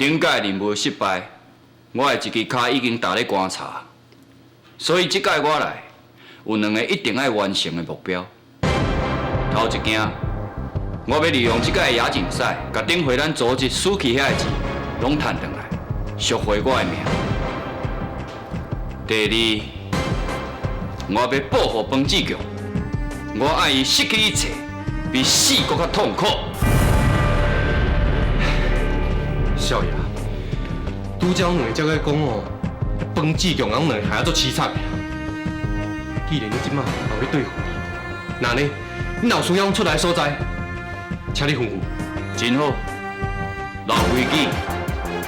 顶届任务失败，我的一支跤已经踏咧观察，所以这届我来有两个一定爱完成的目标。头一件，我欲利用这届亚锦赛，共顶回咱组织输去遐个钱拢趁转来，赎回我的名。第二，我欲报复彭志强，我爱伊失去一切，比死阁较痛苦。少爷，拄才阮两个才咧讲哦，彭志强阮两个害啊足凄惨的。既然你这马嘛欲对付伊，那呢，你若有需要出来的所在，请你吩咐。真好，老规矩，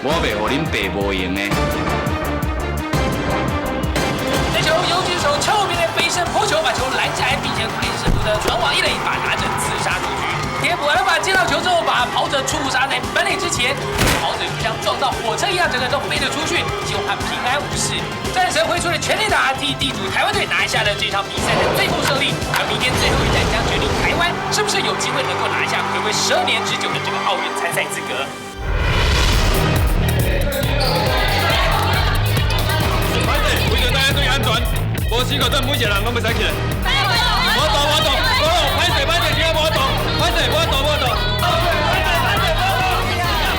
我袂予恁白无闲的。这球游击手俏皮的飞身扑球，把球拦下来，并且快速的传往一垒，把打者刺杀出局。铁捕阿拉法接到球之后，把跑者触杀在本垒之前，跑者就像撞到火车一样，整个都飞了出去，希望他平安无事。战神挥出了全垒打，替地主台湾队拿下了这场比赛的最后胜利。而明天最后一战将决定台湾是不是有机会能够拿下睽违12年之久的这个奥运参赛资格。反正为了台湾队安全，无死个阵每一个人拢袂使起来。无动无动，哦，歹势歹势，今仔无动，歹势无动无动。歹势歹势无动，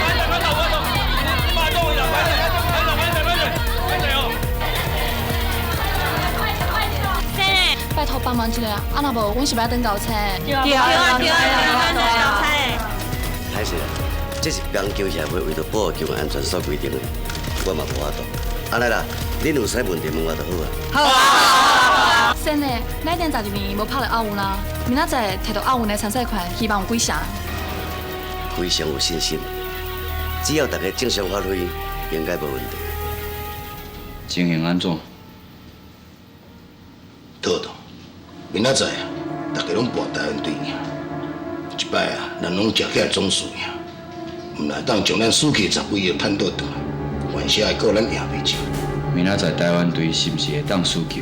歹势歹动无动，你马动啦，歹势歹势歹势歹势歹势哦。拜托帮忙一下，啊若无，阮是欲转交差。对啊对啊对啊对啊！歹势啦，这是棒球协会为著保护球员安全所规定的，我嘛无法度。按呢啦，恁有啥问题问我就好啊。好啊。先生，咱顶12年无拍著奥运啦，明仔载摕到奥运的参赛权，希望有几成？非常有信心，只要大家正常发挥，应该无问题。情形按怎？妥当，明仔载啊，大家拢搏台湾队赢。这摆啊，咱拢食起来总输赢，毋来当将咱输去十几亿趁倒转来，反正会阁咱赢袂少。明仔载台湾队是毋是会当输球，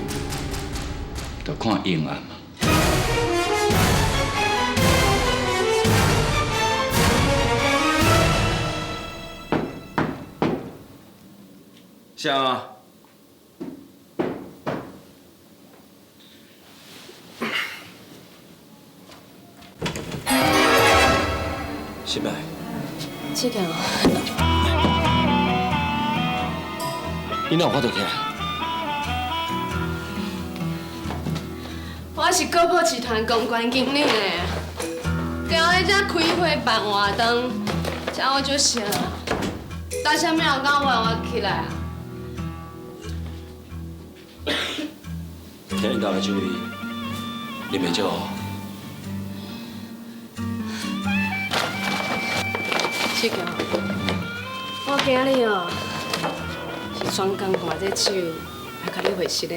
就看永安嘛。啥啊？新麦，志强，你哪有法度起来？我是国宝集团公关经理呢，今日才开会办活动，这我就熟。搭啥物人敢唤我起来啊？听恁家的酒啉袂少哦。志强，我今日哦是专工看这酒来共你会熟的。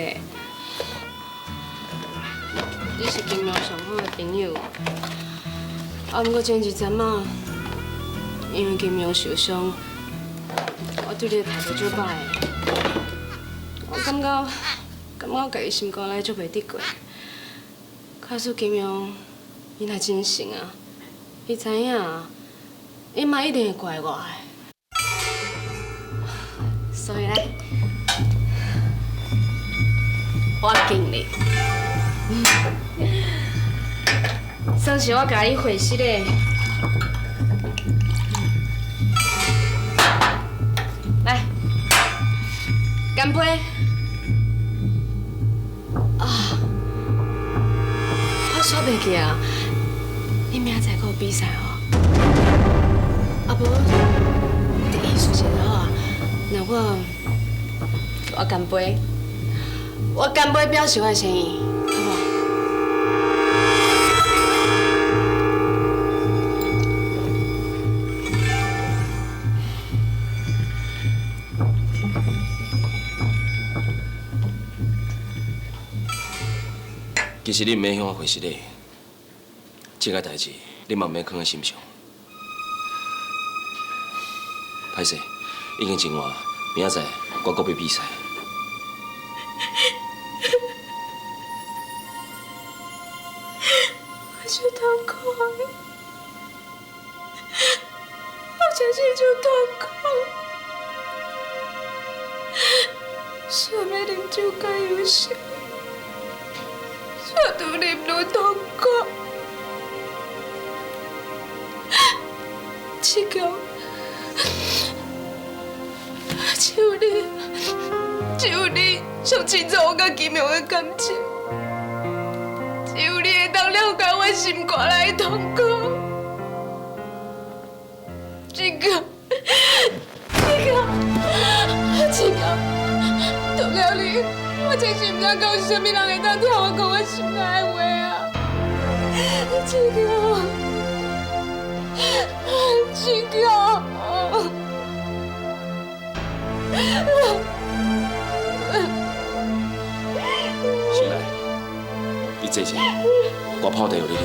你是金荣上好的朋友，啊，毋过前一阵仔，因为金荣受伤，我对你的态度足歹的，我感觉家己心肝内足袂得过。假使金荣伊若真诚啊，伊知影，伊嘛一定会怪我的。所以咧，我敬你。算是我共你回失的。来，干杯！啊，我煞袂记啊，你明仔载阁有比赛哦。啊无，你意思一下好啊。那我我干杯，我干杯表示我的诚意，好无？其实你毋免向我回失礼，这个代志你嘛毋免囥佇心上。歹势，已经真晚，明仔载我阁欲比赛。我足痛苦的，我足真是足痛苦。想欲啉酒甲忧愁，却愈啉愈痛苦。志强，只有你，只有你上清楚我佮金荣的感情，只有你会当了解我心肝内的痛苦。志强，志强，志强，除了你，我真是毋知讲有啥物人会当听我讲我心内的话啊！志强。志强，心爱，你坐下，我泡茶予你啉。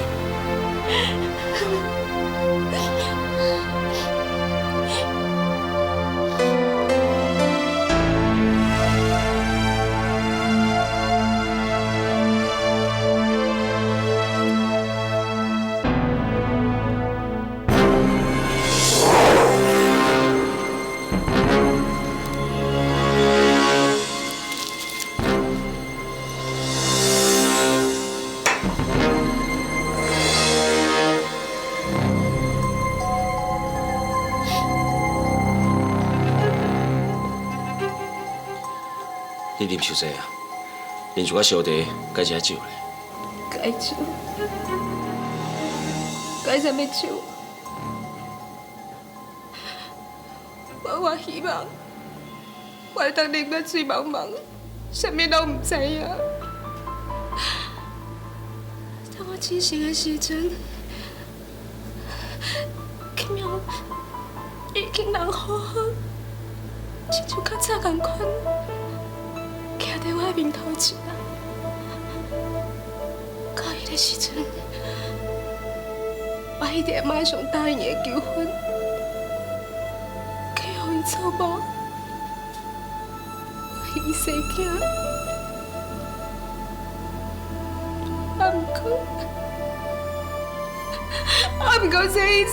你啉伤济啊？啉一寡烧茶，解一下酒咧。解酒？解啥物酒？我我希望，我会当啉到醉茫茫，啥物拢毋知影。当我清醒的时阵，金荣已经人好好，亲像较早仝款。徛伫我的面头前啊！到彼个时阵，我一定会马上答应伊求婚，去予伊做某，我伊生囝。啊，毋过这一切，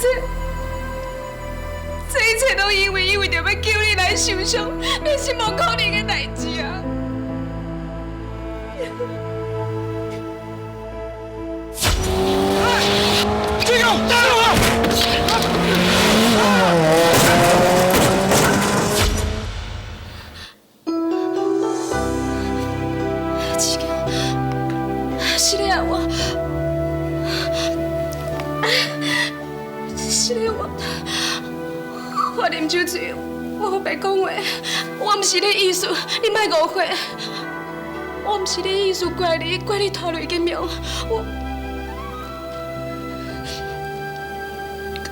这一切拢因为伊为著欲救你来受伤，你是无可能的代志啊！志强，加油啊！志强，是你啊我，是你我，我啉酒醉，我白讲话，我毋是你意思，你莫误会。我毋是你意思，怪你，怪你拖累金荣，我。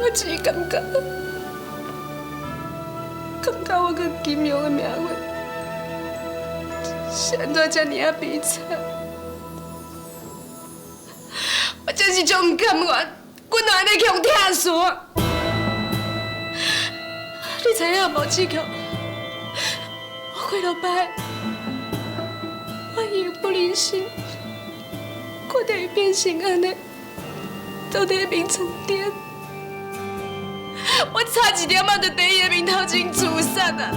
我只是感觉，感觉我佮金荣的命运是按怎这尔仔悲惨？我真是足毋甘愿，阮哪会去予疼死啊！你知影无，志强？我几落摆，我伊不忍心，看著伊变成按呢，坐伫眠床顶。我差一点仔就伫伊的面头前自杀啊！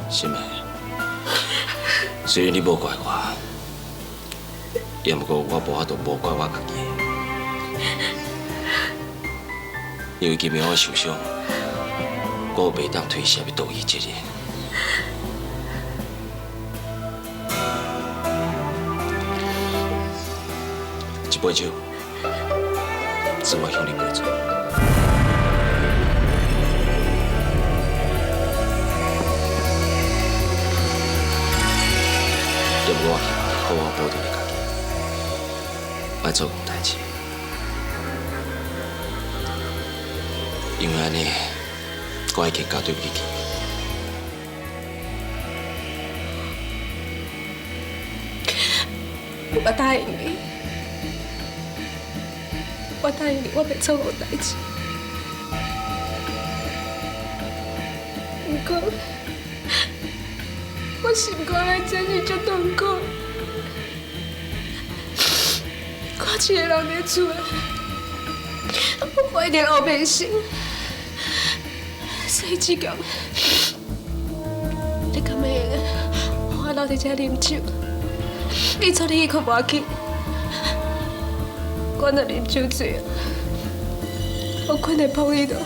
心爱，虽然你无怪我，也毋过我无法度无怪我家己，因为金荣的受伤，我袂当推卸道义责任。这杯酒，算我向你赔罪。也毋过我希望你好好保重你家己，莫做戆代志，因为按呢，我会更加对不起你。我答应你。我答应你，我袂做戆代志。毋过，我心肝内真是足痛苦。看一七个人伫厝，我一定后袂成。所以志强，你敢会用我留伫遮啉酒？你带你去较无要紧，我若啉酒醉，我睏伫抱伊就好。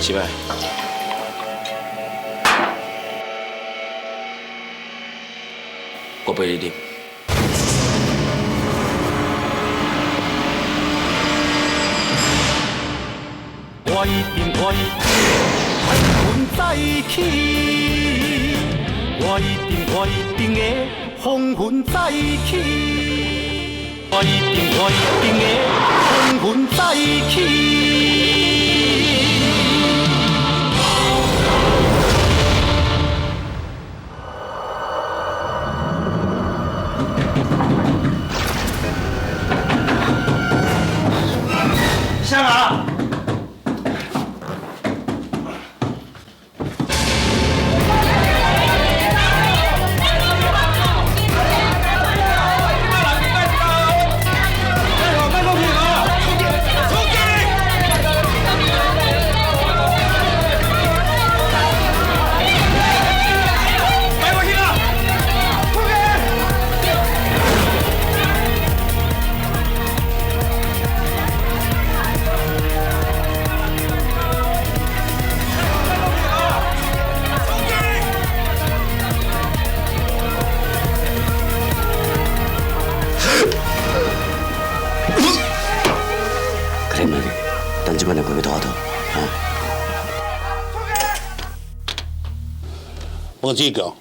是歹，我陪你啉。我一定会黄昏再起，我一定我一定会黄昏再起，我一定我一定会黄昏再起。啥啊？彭志强，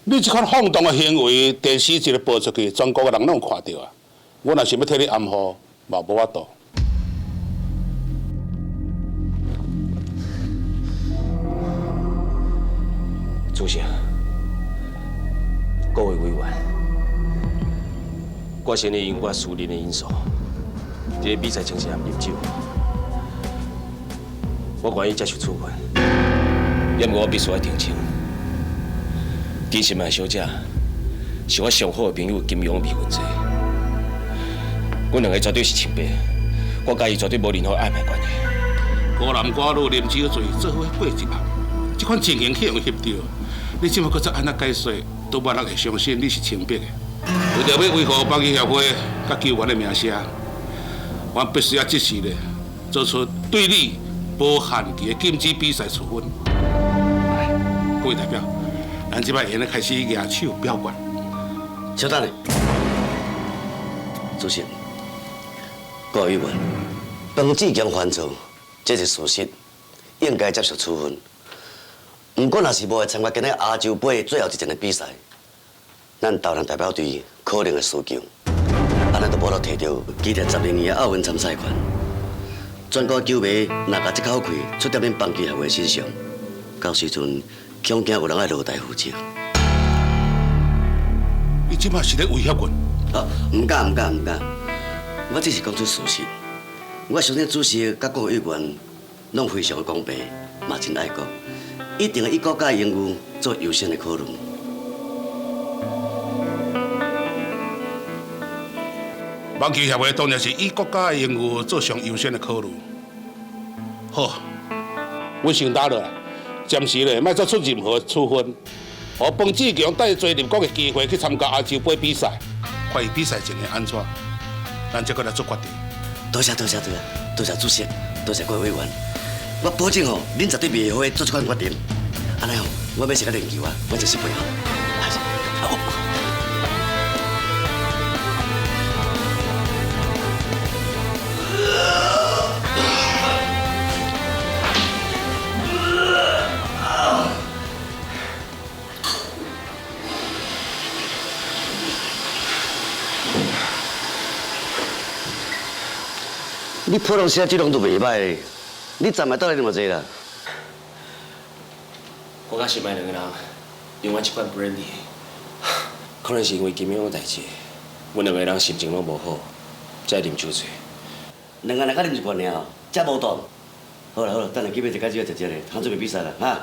你这款放荡的行为，电视一个播出去，全国的人拢有看到啊！我若是欲替你暗号，嘛无法度。主席，各位委员，我承认因我私人的因素，伫咧比赛前一暗饮酒，我愿意接受处分，也毋过我必须爱澄清。陈心爱小姐是我上好的朋友金庸未婚妻，阮两个绝对是清白，我佮伊绝对无任何暧昧关系。孤男寡女啉酒醉，做伙过一暗，这款情形去予人翕著，你这马阁再按怎解释，都无人会相信你是清白的。为著欲维护棒球协会佮球员的名声，我必须要及时的做出对你无限期的禁止比赛处分。来，各位代表。咱这摆会开始举手表决。稍等下，主席，各位委员，彭志强犯错，这是事实，应该接受处分。不过，若是无来参加今仔亚洲杯最后一战的比赛，咱台湾代表队可能会输球，按呢就无法摕著期待12年的奥运参赛权。全国球迷若共这口气出伫恁棒球协会身上，到时阵。恐惊有人爱落台负责。你这马是咧威胁阮？啊，毋敢毋敢毋敢，我只是讲出事实。我相信主席佮各位委员拢非常的公平，嘛真爱国，一定会以国家荣誉做优先的考虑。网球协会当然是以国家的荣誉做上优先的考虑。好，阮先打落来。暂时咧，莫做出任何处分，予彭志强带济入国的机会去参加亚洲杯比赛，看伊比赛前会按怎，咱再阁来做决定。多谢多谢多谢，多谢主席，多谢各位委员，我保证吼，恁绝对袂后悔做这款决定。按呢吼，我欲先去练球啊，我就是配合。好。你普通时这拢都袂歹，你站嘛倒来啉偌济啦？我佮心爱两个人饮完一罐 brandy，可能是因为金勇的代志，阮两个人心情拢无好，才会啉酒醉。两个人才啉一罐尔吼，才无度。好啦好啦，等下去买一罐酒食食咧，通准备比赛啦，哈。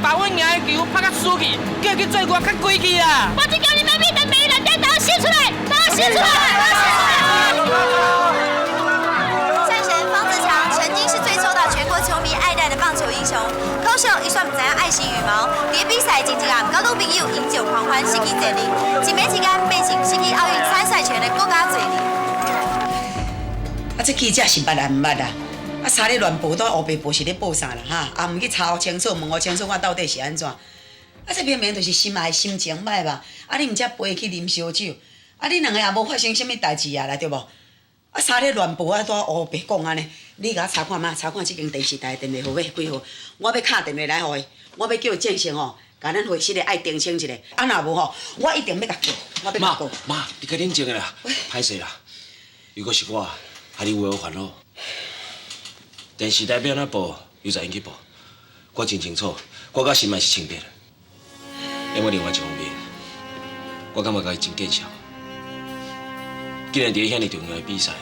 把阮赢的球拍甲输去，叫伊去做我较规气啦！我只叫你妈咪的美人带打写出来，打写出来，打写出来！战神方志强曾经是最受到全国球迷爱戴的棒球英雄，可惜伊煞唔知影爱惜羽毛，伫比赛前一暗，佮女朋友饮酒狂欢，失去责任，一暝之间变成失去奥运参赛权的国家罪人。啊，这记者是捌也毋捌啊？啊，啥咧乱报，都乌白报是咧报啥啦？哈，啊，毋去查清楚，问予清楚，看到底是按怎？啊，这明明就是心爱心情歹吧？啊，你毋才陪伊去啉烧酒，啊，恁两个也无发生啥物代志啊啦，对无？啊，啥咧乱报啊，拄乌白讲按呢？你共我查看觅，查看这间电视台的电话号码几号？我欲敲电话来予伊，我欲叫伊正式吼，共咱会室的爱澄清一下。啊，若无吼，我一定欲共告，我欲共告。妈，你较冷静的啦，歹势啦。如果是我，害你有何烦恼？电视台欲按怎报，由在𪜶去报。我真清楚，我佮心爱是清白的。因为另外一方面，我感觉家己真见笑。竟然伫遐尔重要的比赛，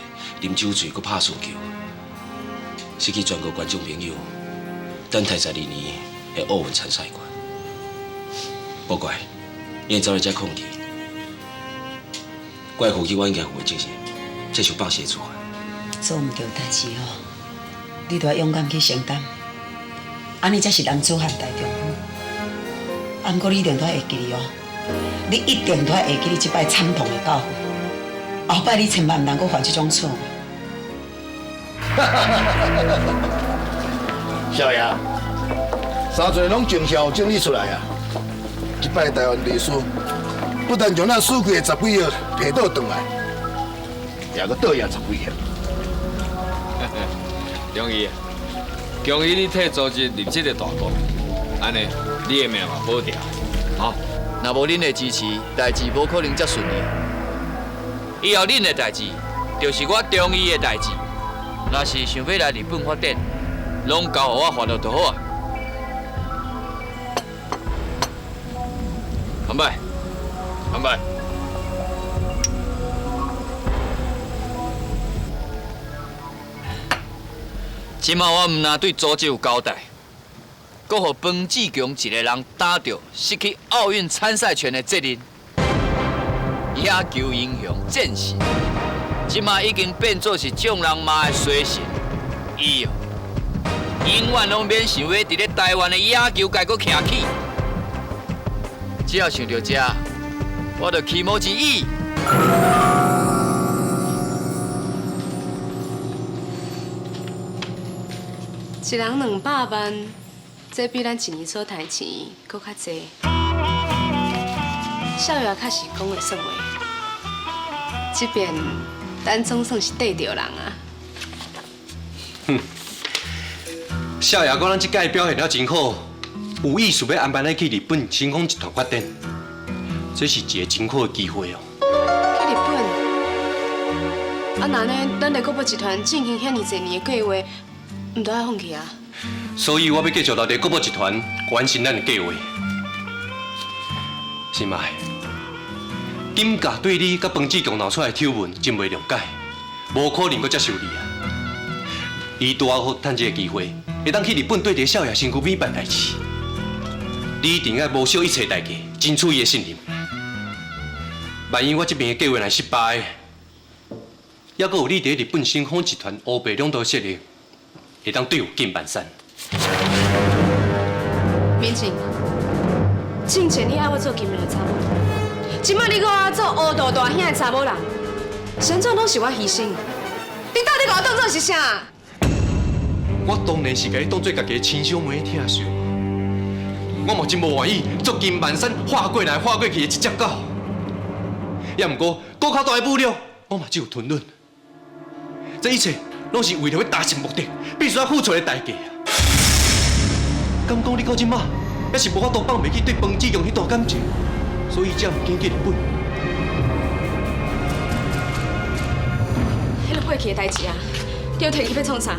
啉酒醉，阁拍输球，失去全国观众朋友等待12年的奥运参赛权。无怪，𪜶会走来遮抗议。我会负起我应该负的责任，接受放肆的处罚。做毋对代志吼，你著爱勇敢去承担，按呢才是男子汉大丈夫。啊，毋过你一定都爱会记哩哦，你一定都爱会记你这摆惨痛的教训，后摆你千万毋通阁犯这种错误。少爷，三侪拢经销整理出来啊！这摆台湾队输，不但将咱输去的十几亿提倒转来，也阁倒赢十几亿。恭喜，恭喜你替组织立这个大功，按呢，你的命嘛保掉。好，若无恁的支持，代志无可能遮顺利。以后恁的代志，就是我中医的代志。若是想欲来日本发展，拢交予我烦恼就好啊。干杯，干杯。这马我毋但对组织有交代，阁予方志强一个人担著失去奥运参赛权的责任。野球英雄战神，这马已经变作是众人骂的衰神。伊哦，永远拢免想欲伫咧台湾的野球界阁徛起。只要想著这，我就起毛一意。一人200万，这比咱一年所趁钱阁较济。少爷确实讲会算话，这边咱总算是对著人啊。哼，少爷讲咱这届表现了真好，有意思欲安排咱去日本星空集团发展，这是一个真好的机会哦。去日本？啊，那呢，咱的国宝集团进行遐尔济年的计划，毋都爱放弃啊？所以我欲继续留伫国宝集团完成咱的计划。心爱，金价对你佮方志强闹出来的丑闻真袂谅解，无可能阁接受你啊！你拄好趁这个机会，会当去日本对伫少爷身躯边办代志。你一定爱无惜一切代价，争取伊的信任。万一我这边的计划若失败，抑阁有你伫日本新丰集团乌白两道势力，会当对付金万山。明静，进前你爱我做金荣的查某，这摆你阁爱我做乌道大兄的查某人，啥怎拢是我牺牲？你到底把我当做是啥？我当然是共你当做家己的亲小妹疼惜，我嘛真无愿意做金万山划过来划过去的一只狗。也毋过，阁较大的武力，我嘛只有吞忍。这一切拢是为了欲达成目的，必须要付出的代价啊！敢讲你到这马，犹是无法度放袂记对彭志强彼段感情，所以才毋敢去日本。彼个过去的代志啊，你又提起欲创啥？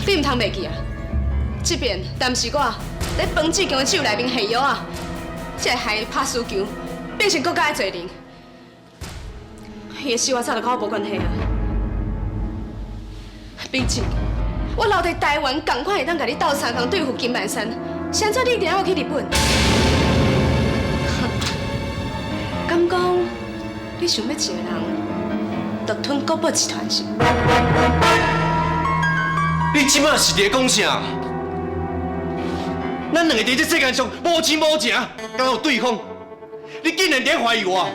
你毋通袂记啊！这边但毋是我，伫彭志强的手内面下药啊，才会害伊拍输球，变成国家的罪人。伊的死活早就佮我无关系啊！毕竟我留伫台湾，仝款会当共你斗相共对付金万山，是按怎你一定爱我去日本？敢讲你想欲一个人独吞国宝集团是？你这马是伫讲啥？咱两个伫这世间上无亲无情，敢有对方？你竟然伫怀疑我？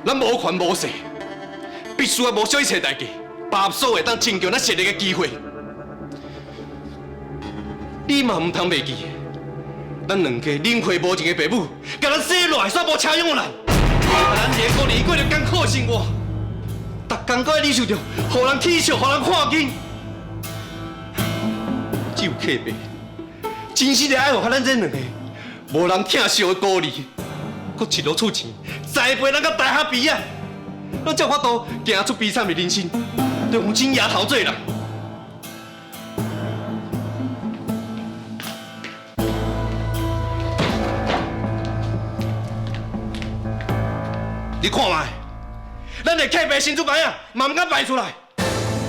咱无权无势，必须要无惜一切代价，把握所有会当增强咱实力的机会。你嘛毋通袂记，咱两家领会无情的爸母，共咱洗落来，煞无车用咱，咱连过年过着艰苦的生活，逐工阁爱忍受著，予人耻笑，予人看轻。只有客爸，真心的爱护咱这两个无人疼惜的孤儿，阁一路出钱栽培咱到大学毕业，咱才有法度行出悲惨的人生，重新抬头做人。你看觅，咱的客爸新主牌仔嘛毋敢摆出来，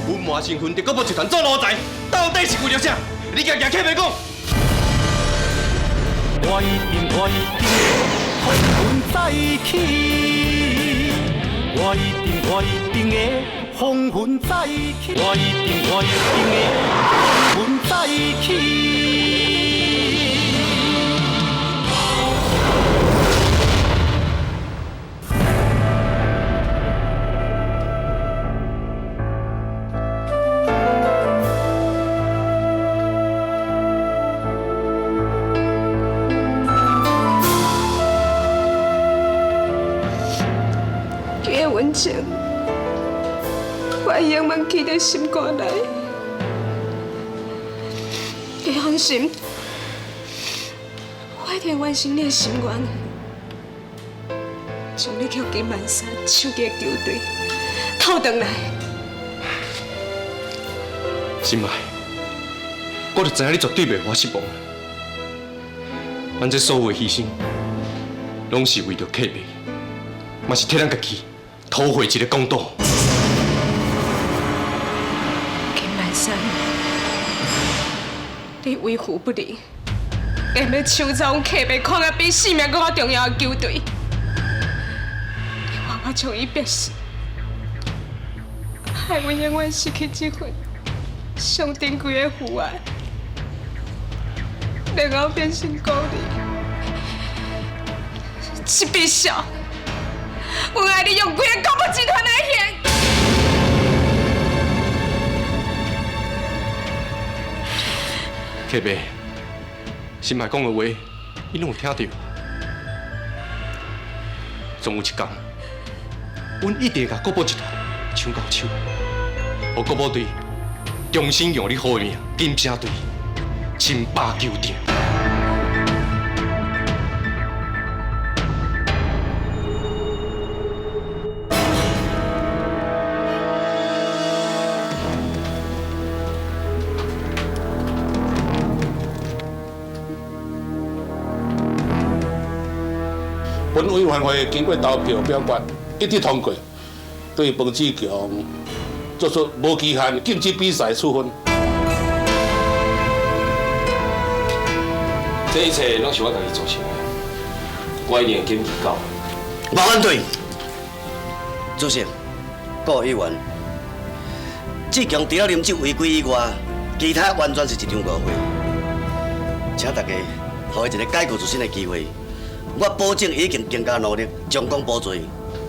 隐瞒身份伫国宝集团做奴才，到底是为著啥？你共客爸讲。我一定我一定会风云再起，我一定我一定会风云再起，我一定我一定会风云再起。情，我永远记在心肝内。你放心，我一定完成你的心愿，将你去金万山手机的球队讨转来。心爱，我就知影你绝对袂予我失望。咱这所有的牺牲，拢是为著客爸，嘛是替咱家己讨回一个公道。金万山，你为富不仁，硬欲抢走阮客爸看甲比性命阁较重要的球队，你予我将伊逼死，害阮永远失去这份上珍贵的父爱，然后变成孤儿，这笔账，阮爱你用规个国宝集团来还。客爸，心爱讲的话，你拢有听著。总有一天，阮一定会共国宝集团抢到手，予国宝队重新用你好的名金城队称霸球场。本委员会经过投票表决，一致通过，对彭志强作出无期限禁止比赛处分。这一切拢是我家己造成的，我一定会检举到。无反对，主席，各位委员，志强除了啉酒违规以外，其他完全是一场误会。请大家予伊一个改过自新的机会，我保证伊已经更加努力，将功补罪。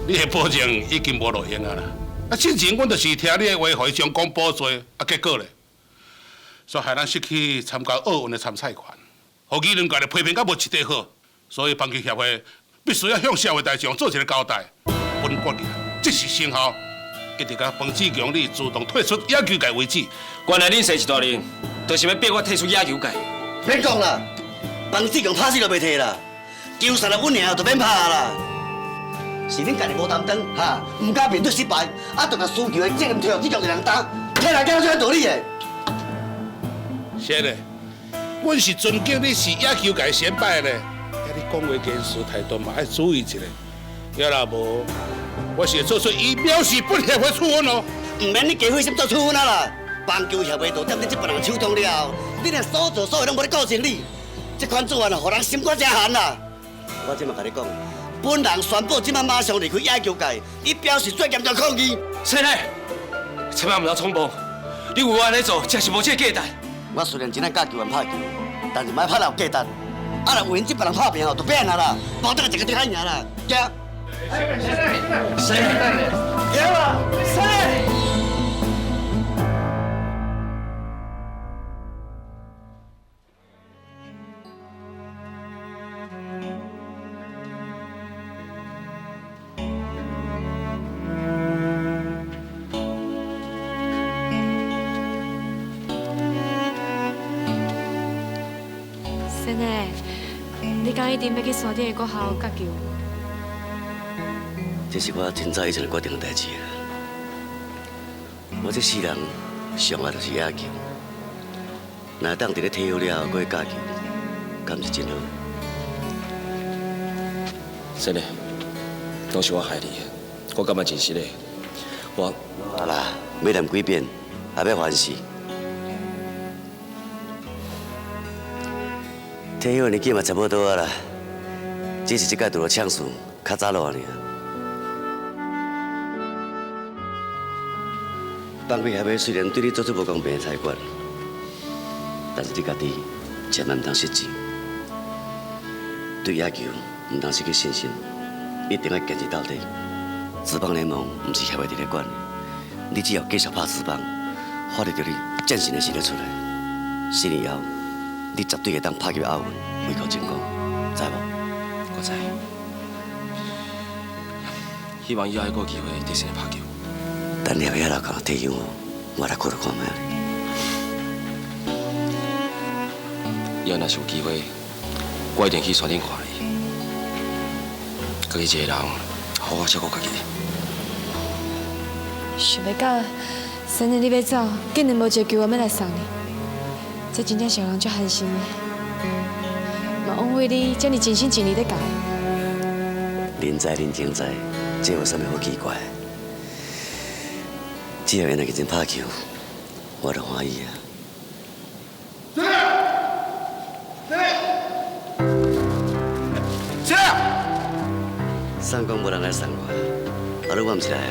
你的保证已经无路用啊啦！啊，之前阮就是听你的话，予伊将功补罪，啊，结果咧，煞害咱失去参加奥运的参赛权，予舆论界咧批评甲无一块好，所以棒球协会必须要向社会大众做一个交代。本决议这是生效，一直到彭志强你自动退出野球界为止。原来恁生一大人，就是欲逼我退出野球界。免讲啦，彭志强拍死都袂退啦，球赛若稳赢就免拍啦。是恁家己无担当，哈，毋敢面对失败，啊，就共输球的责任推予志强一人担，退来讲这道理的。是嘞，阮是尊敬你是野球界先辈咧，啊，你讲话言辞态度嘛爱注意一下，要若无，我是会做出以表示不协的处分哦。毋免你加费心做处分啊啦，棒球协会就踮你这别人手中了后，你连所作所为拢无咧顾清你，这款做法啊，予人心肝真寒啦。我这马共你讲，本人宣布这马马上离开野球界，以表示最严重抗议。先生，千万毋通冲动，你为我按呢做，真是无这个价值。我虽然真爱教球员拍球，但是莫拍到有价值。啊，若为𪜶这别人拍拼吼，就变啊啦，保证一个就较赢啦。行。谁？赢了，谁？先生，你敢一定欲去山顶的国校教球？这是我真早以前就决定的代志啊！我这世人上爱就是野球，若当伫咧退休了后，阁去教球，敢毋是真好？真的，拢是我害你的，我感觉真失礼。我好啦，欲念几遍，也欲烦死。退休年纪嘛差不多啊啦，只是这届拄著呛事较早落尔。棒球协会虽然对你做出无公平的裁决，但是你家己千万毋通失志，对野球毋通失去信心，一定要坚持到底。职棒联盟毋是协会伫咧管的，你只要继续拍职棒，发挥著你战神的实力出来，四年后你绝对会当拍入奥运，为国争光，知无？我知。希望以后还阁有机会提升拍球。等协会遐老到退休，我来考虑看觅。以后若是有机会，我一定去山顶看你。家己一个人，好好照顾家己。想袂到，先生你欲走，竟然无一个球员欲来送你，这真正是予人足寒心的。嘛枉费你这尔尽心尽力咧教。人在人情在，这有啥物好奇怪？只要𪜶会认真拍球，我就欢喜啊！谁？送讲无人来送我，啊，你我毋是来啊？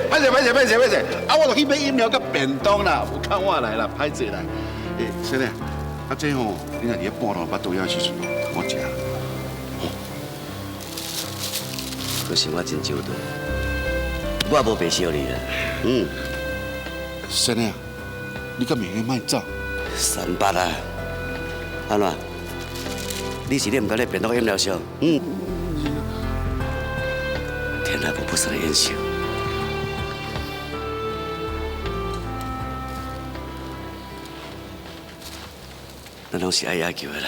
歹势歹势歹势歹势！啊，我就去买饮料佮便当啦，有较晚来啦，歹势啦。欸，先生，啊这吼，你若伫咧半路腹肚枵的时阵，我食。可是我真周到，我无白烧你啦。嗯。先生，你敢会用莫走？三八啊，按怎？你是咧毋甘咧便当饮料烧？嗯。天下无不散的宴席。咱拢是爱野球的人。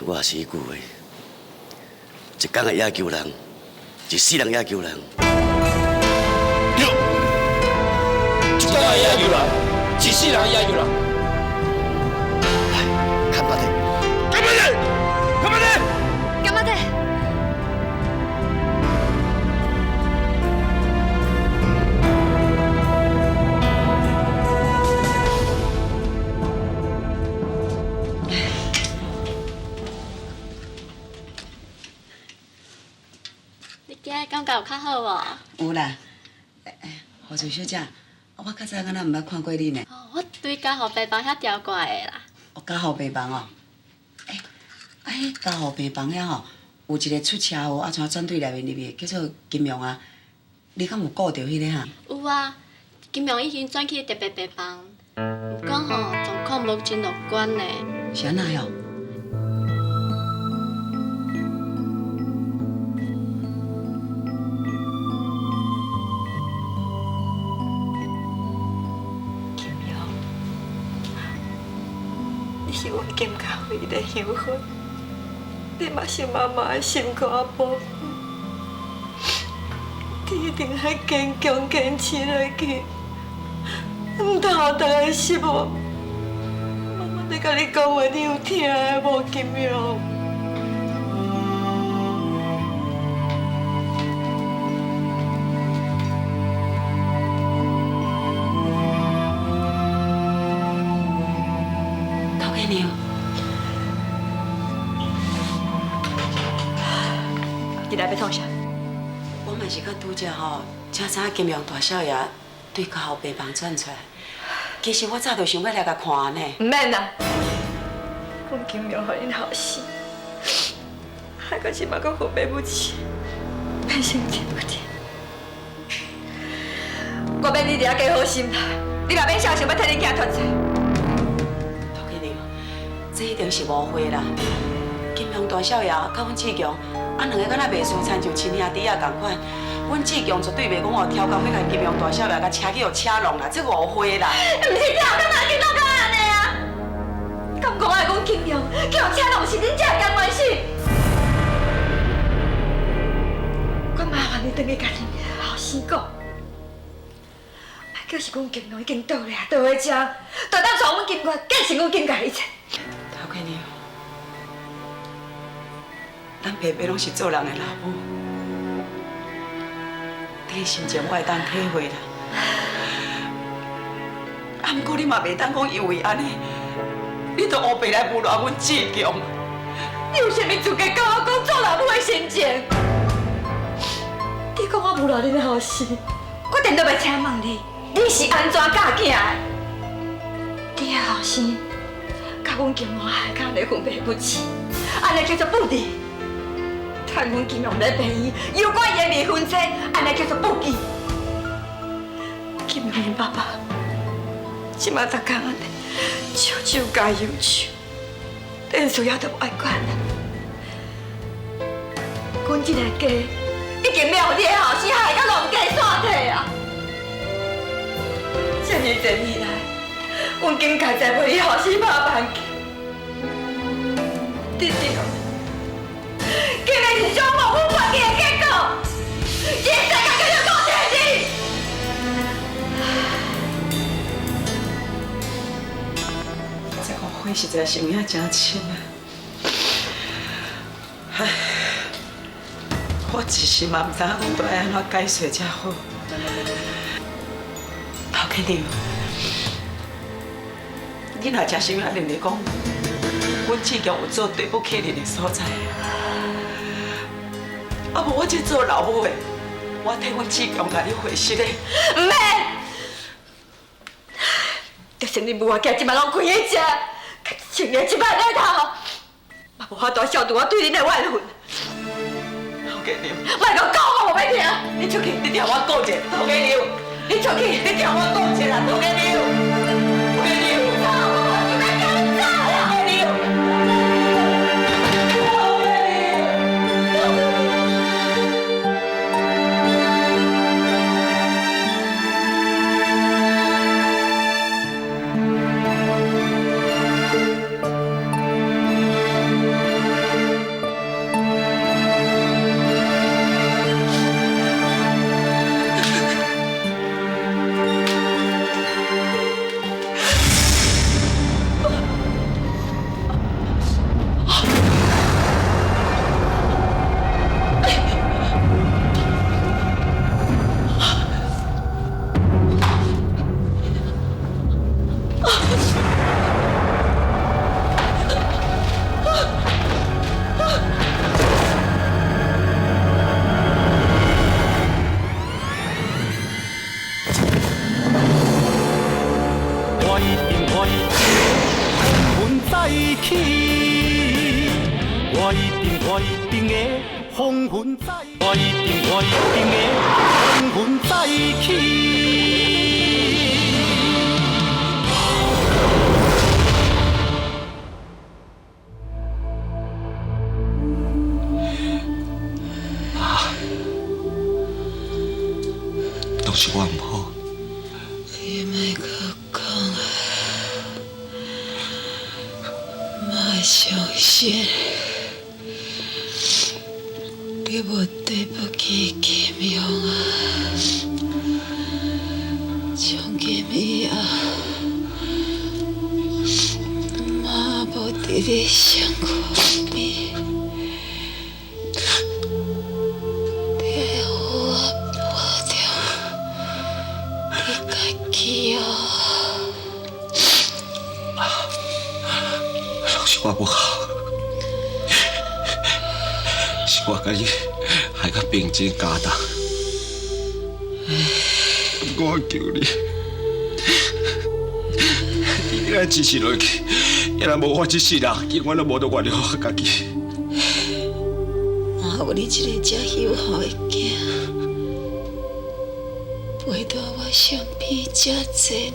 我也是彼句话，一工的野球人，一世人野球人。对，一工的野球人，一世人野球人。来，看巴的，干巴的，干巴的，干巴的。遮感覺有較好無？有啦。護士小姐，我較早敢若毋捌看過你呢。哦，我對加護病房遐調過來的啦。哦，加護病房哦。欸，啊，彼加護病房遐吼，有一個出車禍，啊，怎轉對內面入去，叫做金陽啊。你敢有顧著彼個哈？有啊，金陽已經轉去特別病房，毋過吼狀況無真樂觀呢。是按怎喲？金陽，你是阮金家唯一的香魂，你嘛是媽媽的心肝寶貝。你一定愛堅強堅持落去，毋通予大家失望。媽媽咧共你講話，你有聽的無，金陽？陶家娘，你來欲創啥？我嘛是閣拄才吼，才知影金陽大少爺對加護病房轉出來。其實我早就想欲來共看呢。毋免啦，阮金陽予恁後生，害到這馬閣分袂不清，免生氣不天。我欲你伫遐加好心態，你嘛免想想欲替恁囝脫債。陶家娘，這一定是誤會啦。金陽大少爺佮阮志強，啊兩個敢若袂輸，親像親兄弟仔仝款。阮志強絕對袂講哦，超工欲共金陽大少爺共車去予車弄啦，這誤會啦。毋是這樣，敢若緊弄到按呢啊？敢講愛講金陽去予車弄是恁這的甘願死？我麻煩你轉去共恁後生講，莫叫是阮金陽已經倒來啊，倒來遮，就當帶阮金月，繼承阮金家一切。陶家娘，咱白白攏是做人的老母，你的心情我會當體會啦。啊，毋過你嘛袂當講因為按呢，你就烏白來侮辱阮志強。你有啥物資格共我講做老母的心情？你講我侮辱恁後生，我定都欲請問你，你是按怎教囝的？你的後生，共阮金毛害甲按呢分袂不清，按呢叫做不義。趁阮金陽咧病院，诱拐伊的未婚妻，按呢叫做不义。金陽𪜶爸爸，這馬逐工按呢，手手加右手，電視也都無愛管啦。阮這個家已經欲予你的後生害甲弄家散體啊！這爾濟年來，阮金家在為你後生拍棒球，你對。今日是將我阮家己的結果，這世界叫做公平你。這誤會實在是有影真深啊！唉，我一時嘛毋知影講著愛按怎解釋才好。陶家娘，你若真心仔認為講，阮志強有做對不起恁的所在，啊無我這做老母的，我替阮志強共你回實的。毋免，就是你母仔囝這擺攏跪佇遮，穿个這擺日頭，嘛無法度消除我對恁的怨恨。陶家娘，莫閣講，我無欲聽。你出去，你聽我講者，陶家娘，你出去，你聽我講者啦，陶家娘，陶家娘。我一定，我一定會風雲再，我一定，我一定會風雲再起。妈，都是我毋好。你莫阁讲啊，妈相信你无对不起金勇啊，从今以后，妈无伫你身躯边，你爱好好保重你家己哦。拢是我无好，是我共你害甲病情加重。我求你，你爱支持落去，若无我这世人，永远拢无得原谅我家己。妈有你这个遮友好的囝，陪在我身边遮济年，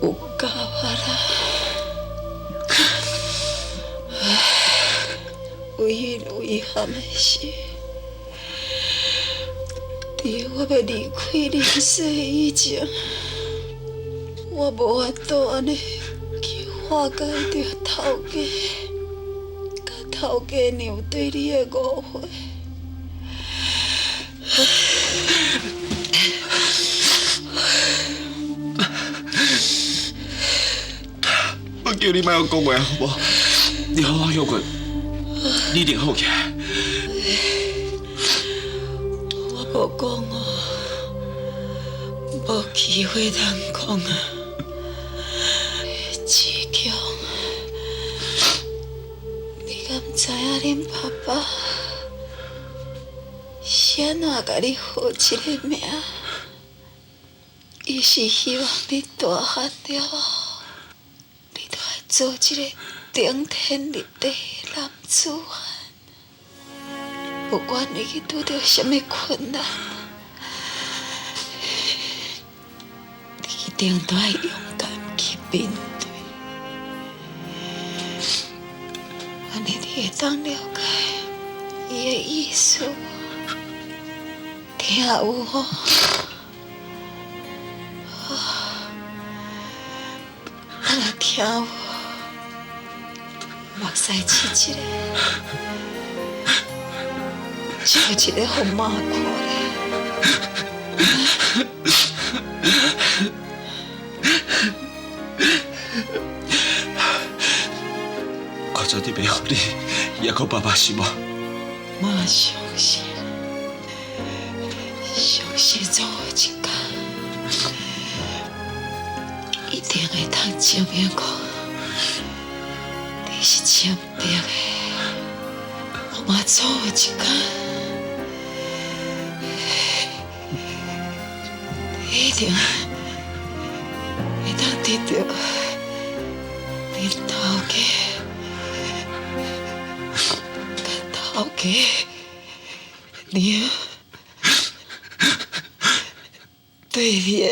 有够啊啦！唉，唯一有遗憾的是，伫我欲离开人世以前，我无法度按呢去化解著头家佮头家娘对你的误会。我叫你莫阁讲话好无？你好好歇困，你一定好起来。我无讲哦，无机会通讲啊。志强，你敢知影恁爸爸是按怎共你号这个名？伊是希望你大汉了后，你著爱做一个顶天立地的男子汉。不管你去拄著啥物困难，你一定都爱勇敢去面对。按呢，你会当了解伊的意思无？听有无？啊，若听有，目屎拭一下，笑一个予妈看咧。我绝对袂予你，也阁爸爸失望。妈相信，相信总有一天，一定会当证明讲你是清白的。我嘛总有一天，一定会当得到恁头家佮头家娘对你的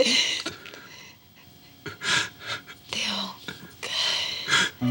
谅解。妈。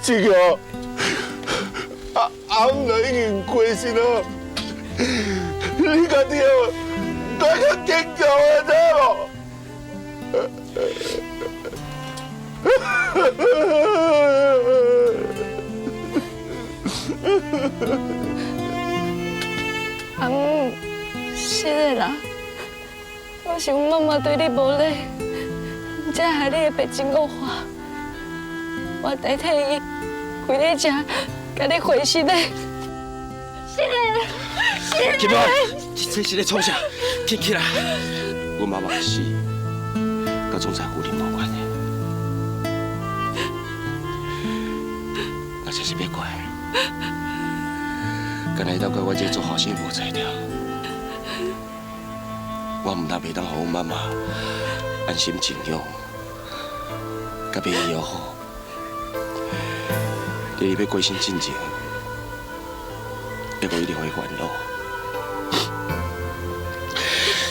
志强，阿阿姆已经过身了，你家己哦，该较坚强的，知无？阿姆，是的啦，我是阮妈妈对你无礼，才害你的病情恶化。我代替伊，跪伫遮，共你回实的。是的，是的。金妹，这是咧创啥？起起来！阮妈妈的死，佮总裁夫人无关系。那真是别怪，敢若伊当怪我这做后生无才调。我毋但袂当予阮妈妈安心静养，佮病医好。你欲过身进前，抑阁一定会烦恼，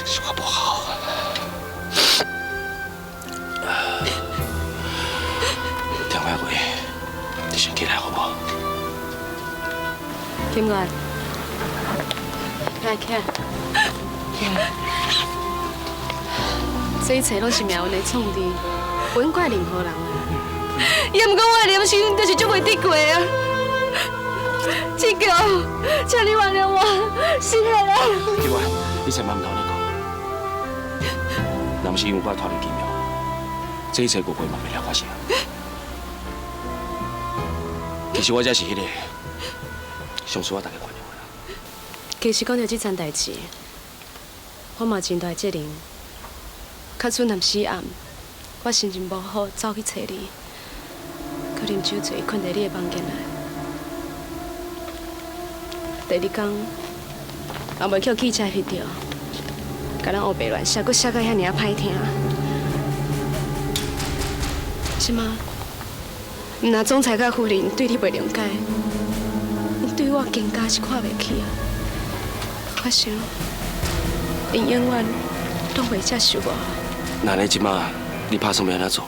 是我无好。听我话，你先起来好无？金月，来起来，起来。这一切拢是命运的创治，不用怪任何人啊。也毋过我的良心就是足袂得过啊！志强，请你原谅我，是的啦。金月，你千万毋通按呢讲。若毋是因为我拖累金阳，这一切误会嘛袂来发生。其实我才是彼个上需要大家原谅的人。其实讲到这层代志，我嘛真大责任。确实，临死暗，我心情无好，走去揣你。阁啉酒醉，困伫你的房间内。第二工，也袂去予汽车翕著，共咱乌白乱写，阁写甲遐尔仔歹听。这马，毋但总裁佮夫人对你袂谅解，对我更加是看袂起啊！我想，𪜶永远拢袂接受我。那你这马，你拍算欲按怎做？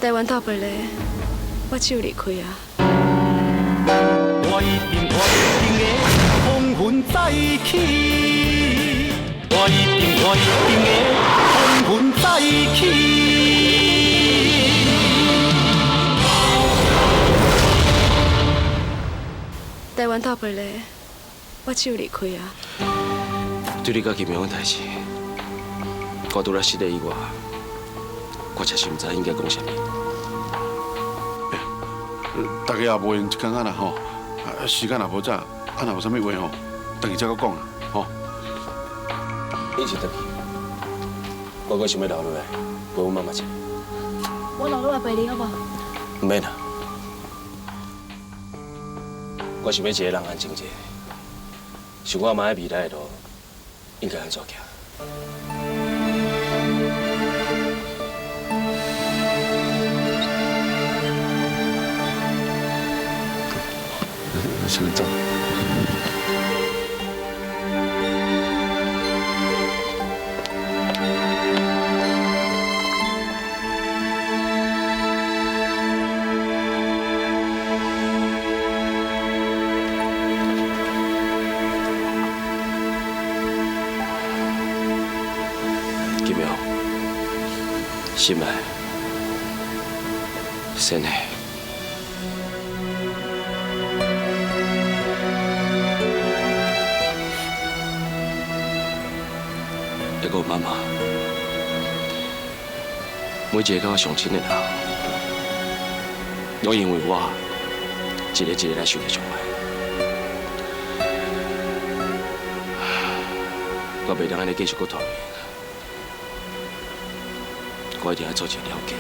台湾斗袂咧，我只有离开啊。我一定我一定会风云再起，我一定我一定会风云再起。台湾斗袂咧，我只有离开啊。对你佮金阳的代志，我除了失礼以外，我确实毋知应该讲啥物。大家也无闲一工仔啦吼，啊时间也无早，啊若有啥物话吼，转去再阁讲啦，吼。你先转去，我阁想欲留落来陪阮妈妈一下。我留落来陪你好无？毋免啦，我想欲一个人安静一下，想我妈的未来的路应该按怎行。先走。金阳，心爱，仙的。还阁有妈妈，每一个佮我上亲的人，拢因为我一个一个来受著伤害。我袂当按呢继续阁拖落去，我一定爱做一个了结。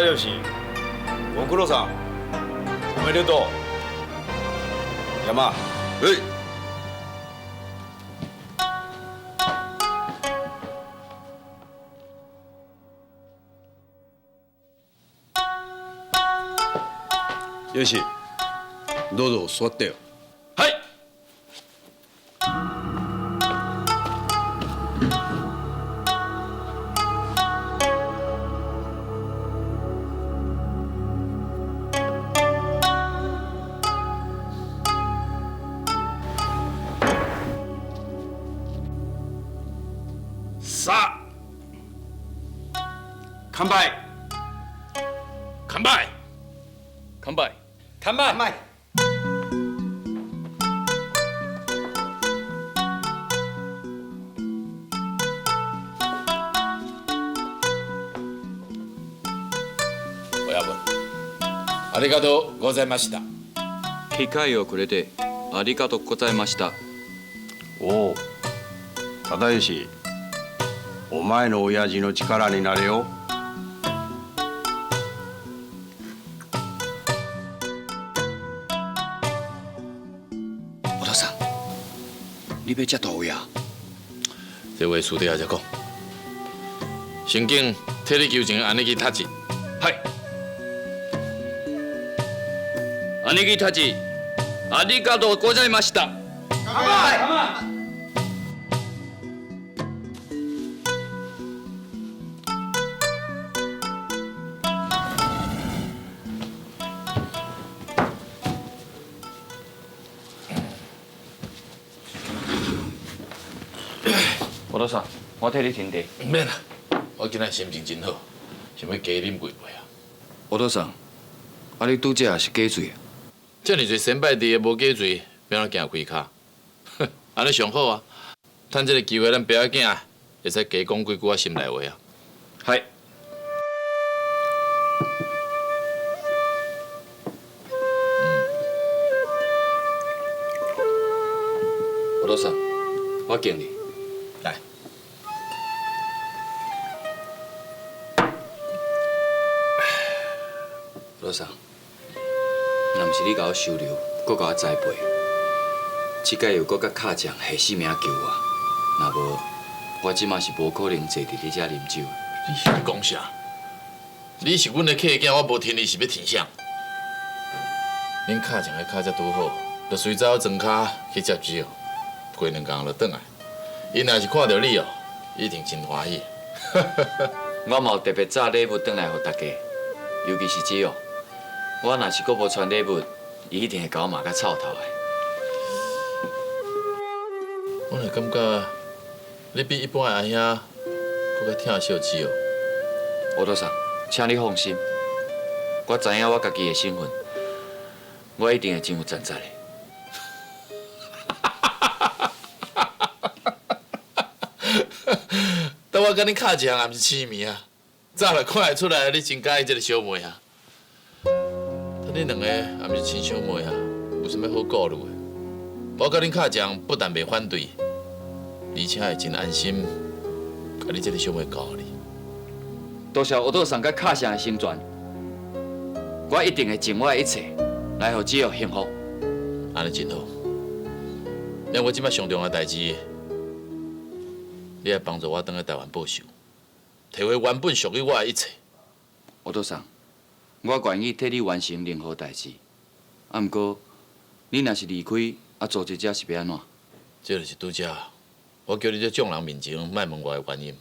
又是，ご苦労さん，おめでとう。山，哎。よし、どうぞ座ってよ。はい。さあ、乾杯！乾杯！乾杯！乾杯！親分、ありがとうございました。機会をくれてありがとうございました。おお、忠義、お前の親父の力になれよ。お父さん，你欲接大位啊？这话私底下再讲。先紧替你求情兄弟读字。はい。兄貴たち、ありがとうございました。乾杯！お父さん，我替你停茶。毋免啦，我今仔心情真好，想欲加啉几杯啊。お父さん，啊你拄才也是假醉啊？遮爾濟先輩伫的無假醉，欲按怎行开跤？按呢上好啊，趁這个机会，咱爸仔囝会使加讲几句仔心内话啊。はい。お父さん，我敬你。来。お父さん，若毋是你共我收留，阁共我栽培，这摆又阁佮敲匠下性命救我，若无，我这马是无可能坐伫你遮啉酒。你是咧讲啥？你是阮的客囝，我无听你是欲听啥？恁敲匠的跤才拄好，就随走庄跤去接酒，过两工就转来。𪜶若是看著你哦，一定真欢喜。我嘛有特别扎礼物转来予大家，尤其是子哦，我若是阁无传礼物，伊一定会共我骂甲臭头的。我会感觉你比一般的阿兄阁较疼惜子哦。お父さん，请你放心，我知影我家己的身份，我一定会真有战绩的。当我佮你敲一项，也毋是痴迷啊，早就看会出来你真佮意这个小妹啊。但恁两个也毋是亲小妹啊，有啥物好顾虑的？我佮恁敲将不但袂反对，而且会真安心，共你这个小妹交予你。多谢お父さん佮敲声的成全，我一定会尽我的一切来予子玉幸福。按呢真好。那我这摆上重要的代志，你爱帮助我转去台湾报仇，提回原本属于我的一切。お父さん，我愿意替你完成任何代志，啊，毋过你若是离开，啊，组织者是欲按怎？这就是拄才我叫你伫众人面前莫问我的原因。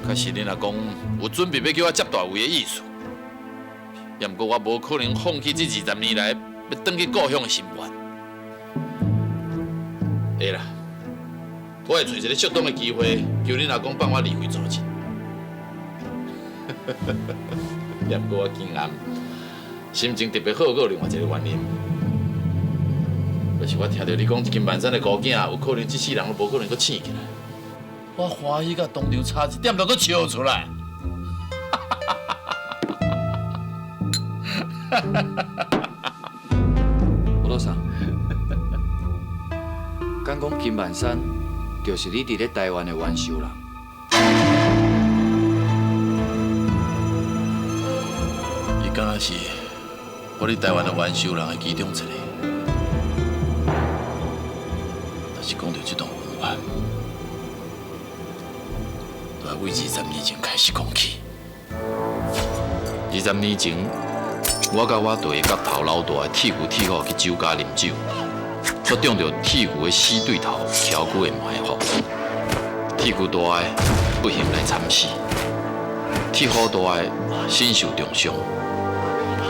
确实，恁阿公有准备欲叫我接大位的意思，也毋过我无可能放弃这20年来欲转去故乡的心愿。会啦，我会找一个适当的机会，求恁阿公放我离开组织。也毋过我今暗心情特别好，阁有另外一个原因，就是我听著你讲金万山的孤囝，有可能这世人都无可能阁醒起来。我欢喜到当场差一点就阁笑出来。お父さん，敢讲金万山就是你伫咧台湾的冤仇人？伊敢若是我伫台湾的冤仇人的其中一个，但是讲著这段恩怨，就爱为20年前开始讲起。二20年前，我佮我队的角头老大的铁牛铁虎去酒家啉酒，煞中著铁牛的死对头乔久的埋伏。铁牛大的不幸来惨死，铁虎大的身受重伤。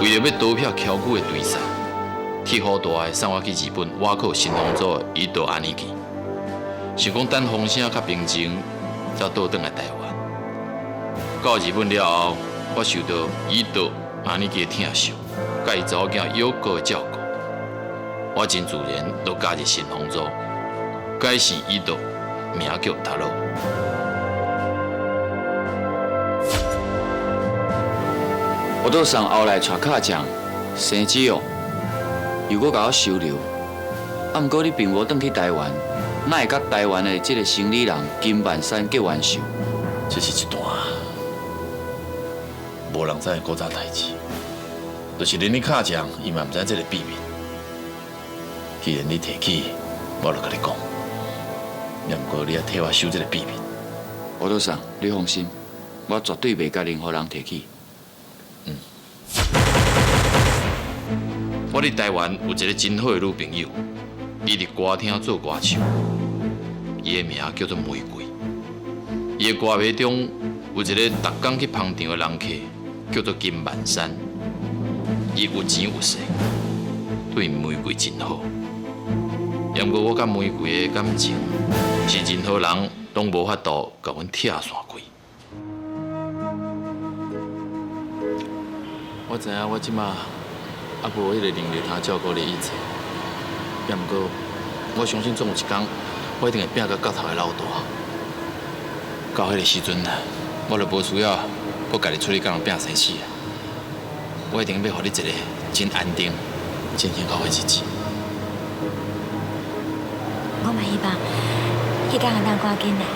为著欲逃避乔久的追杀，铁虎大的送我去日本挖靠新丰组的伊道兄弟，想讲等风声较平静，才倒转来台湾。到日本了后，我受到伊道兄弟的疼惜，佮伊查某囝有哥的照顾，我真自然就加入新丰组，改姓伊道，名叫达罗。我都送后来带卡匠生子哦，又阁共我收留。啊，毋过你并无转去台湾，哪会佮台湾的这个生理人金万山结冤仇？这是一段无人知的古早代志，就是连你敲匠，伊嘛毋知这个秘密。既然你提起，我就共你讲。也毋过你爱替我守这个秘密。吴道上，你放心，我绝对袂共任何人提起。我伫台湾有一个真好的女朋友，伊伫歌厅做歌手，伊的名叫做玫瑰。伊的歌迷中有一个逐工去捧场的人客，叫做金万山。伊有钱有势，对玫瑰真好。也毋过我佮玫瑰的感情是任何人拢无法度共阮拆散开。我知影我这马犹无彼个能力通照顾你一切，也毋过我相信总有一天，我一定会拼到角头的老大。到彼个时阵，我就无需要阁家己出去共人拼生死。我一定欲予你一个真安定、真幸福的日子。我嘛希望彼天会当赶紧来，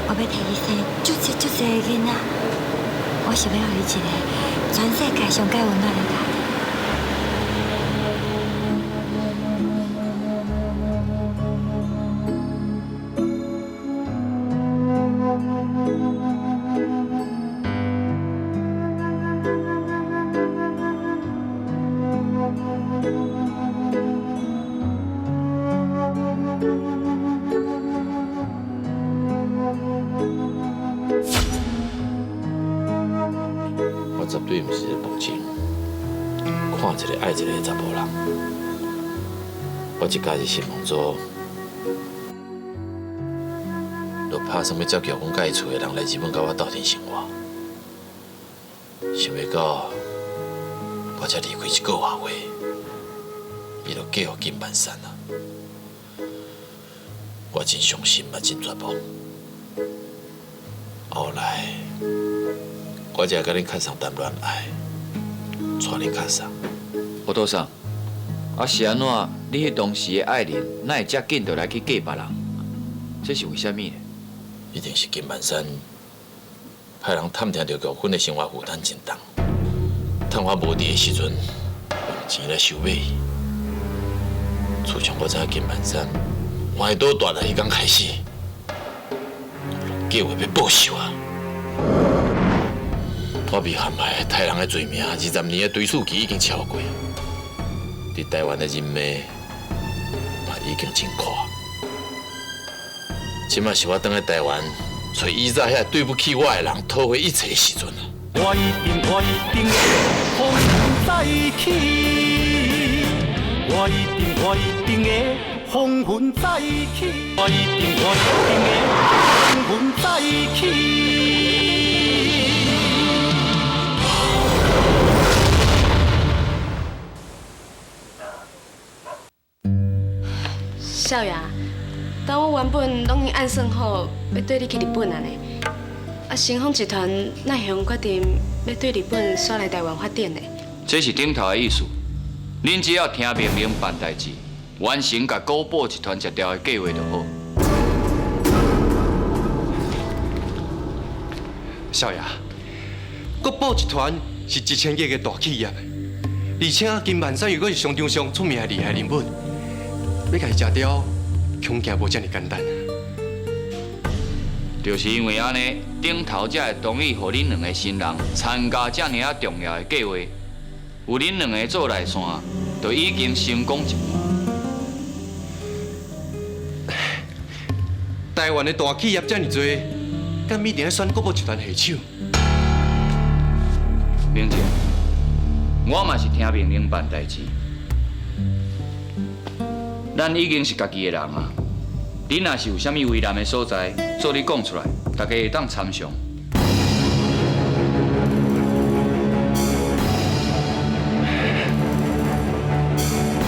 我欲替你生足济足济的囡仔，我想欲予你一个全世界上盖温暖的家庭。我绝对毋是咧薄情，看一个爱一个的查埔人。我一加入新梦组，就拍算欲接叫阮佮伊厝的人来日本佮我斗阵生活。想袂到，我才离开一个外月，伊就嫁予金万山啊！我真伤心嘛，真绝望。后来，我才会佮恁较上谈恋爱，带恁较上。吴道上，啊是按怎？你彼当时的爱人，哪会遮紧就来去嫁别人？这是为啥物呢？一定是金万山派人探听著玉芬的生活负担真重，趁我无伫的时阵，用钱来收买伊。自从我知影金万山歪倒大来彼天开始，我就计划欲报仇啊！我被陷害杀人的罪名，20年的追诉期已经超过，伫台湾的人脉嘛已经真阔。这马是我转来台湾，揣以早遐对不起我的人讨回一切的时阵啊！我一定，我一定会风云再起。我一定，我一定会风云再起。我一定，我一定会风云再起。少爷，当我原本拢已经按算好欲缀你去日本啊呢，啊，新丰集团哪会决定欲对日本煞来台湾发展呢？这是顶头的意思，恁只要听命令办代志，完成共国宝集团食掉的计划就好。少爷，国宝集团是1000亿的大企业，而且金万山又阁是商场上出名的厉害人物。欲共伊食掉，恐惊无遮尔简单。就是因为按呢，顶头才会同意予恁两个新人参加遮尔仔重要的计划。有恁两个做内线，就已经成功一半。台湾的大企业遮尔济，敢一定爱选国宝集团下手？明静，我嘛是听命令办代志。咱已经是家己的人啊，你若是有啥物为难的所在，做你讲出来，大家会当参详。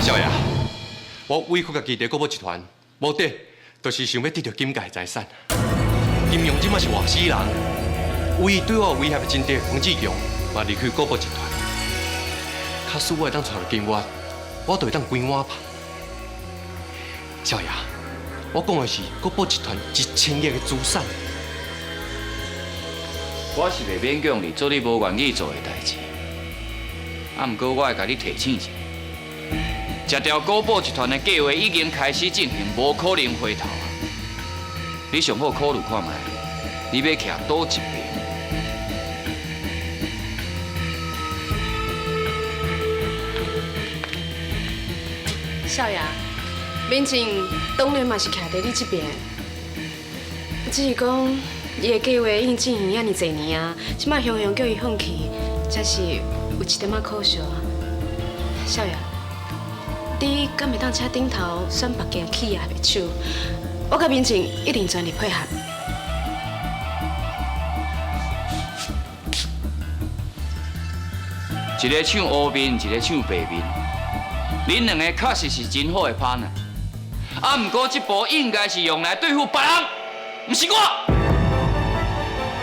少爷，我委屈家己伫国宝集团，目的就是想欲得著金界财产。金庸这马是活死人，唯一对我有威胁的情敌黄志强嘛离开国宝集团。假使我会当娶著金月，我就会当归碗吧。少爷，我讲的是国宝集团1000亿的资产。我是袂勉强你做你无愿意做的代志，啊，毋过我会共你提醒一下，食掉国宝集团的计划已经开始进行，无可能回头啊！你上好考虑看觅，你欲徛佗一边？少爷，明静当然嘛是徛伫你这边，只是讲伊的计划已经进行遐尔济年啊，这摆雄雄叫伊放弃，才是有一点仔可惜啊。少爷，你敢会当请顶头选别间企业的手？我佮明静一定全力配合。一个唱乌面，一个唱白面，恁两个确实是真好的 partner。啊，毋过这步应该是用来对付别人，毋是我。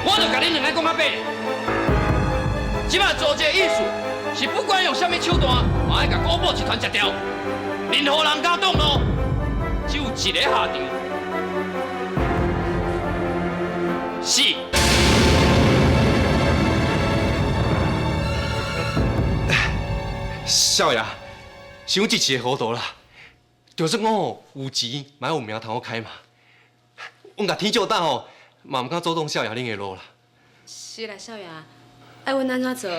我就共恁两个讲较白，这摆组织的意思是不管用啥物手段，嘛爱共国宝集团食掉。任何人敢挡路，只有一个下场，死。少爷，想这次会糊涂啦。就算我有钱，嘛有名通好开嘛。阮共天照胆吼，嘛毋敢阻挡少爷恁的路啦。是啦，少爷，爱阮按怎做，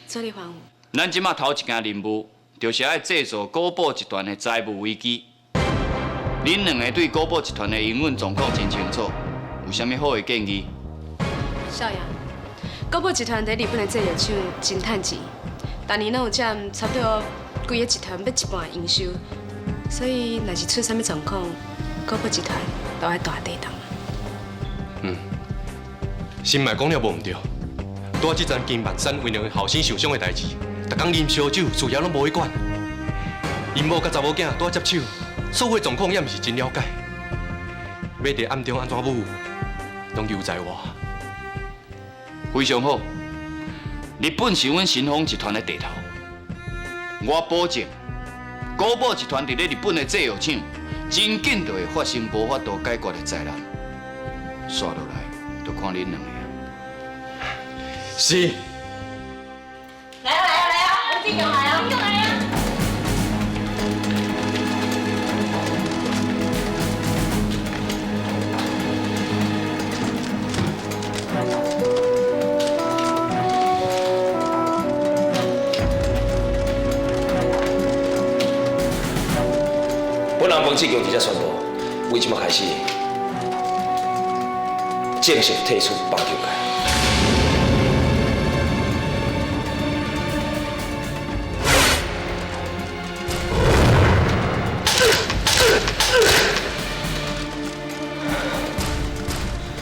做你吩咐。咱这马头一件任务，就是爱制造国宝集团的财务危机。恁两个对国宝集团的营运状况真清楚，有啥物好的建议？少爷，国宝集团伫日本的制药厂真趁钱，逐年拢有占差不多规个集团欲一半营收，所以若是出啥物状况，国宝集团都爱大地动。嗯，心内讲了无毋对，拄仔这阵金万山为两个后生受伤的代志，逐工啉烧酒，事业拢无去管。𪜶某佮查某囝拄仔接手，所有的状况也毋是真了解。欲伫暗中按怎舞，拢由在我。非常好，日本是阮新丰集团的地头，我保证，国宝集团伫咧日本的制药厂，真紧就会发生无法度解决的灾难。煞落来，就看恁两个啊。是。来啊来啊来啊！吴志强来啊！来啊！本人彭志强伫遮宣布，为这马开始正式退出棒球界。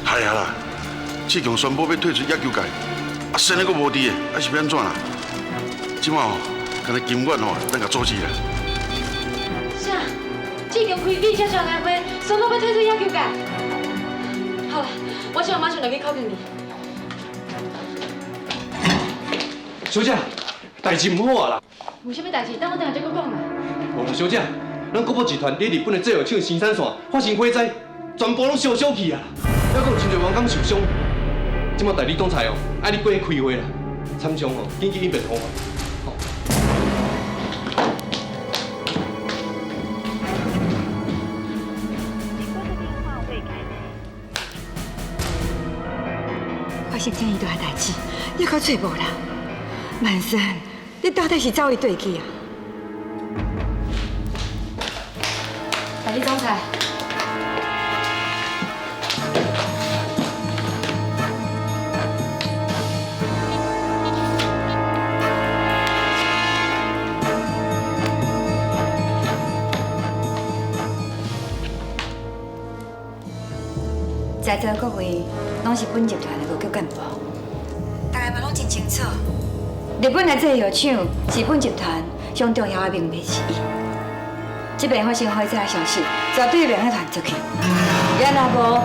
系啊啦，志强宣布欲退出野球界，啊，先生阁无伫的，啊是欲按怎啦？这马吼，干焦金月吼，等共阻止啦。啥？志强开记者招待会，宣布欲退出野球界。好啦，我现在马上就去敲定你。小姐，代志毋好啊啦！有啥物代志？等我等下再阁讲啦。无啦，小姐，咱国宝集团伫日本的制药厂生产线发生火灾，全部拢烧烧去啊！犹阁有真济员工受伤。这马代理总裁哦，爱你过去开会啦，参详哦，紧急应变方案。生遮尔大的代志，犹阁找无人。万生，你到底是走伊缀去啊？代理总裁。在座各位拢是本集团的高级干部，大家嘛拢真清楚。日本的制药厂是本集团上重要的命脉之一。这边发生火灾的消息，绝对袂当传出去。也若无，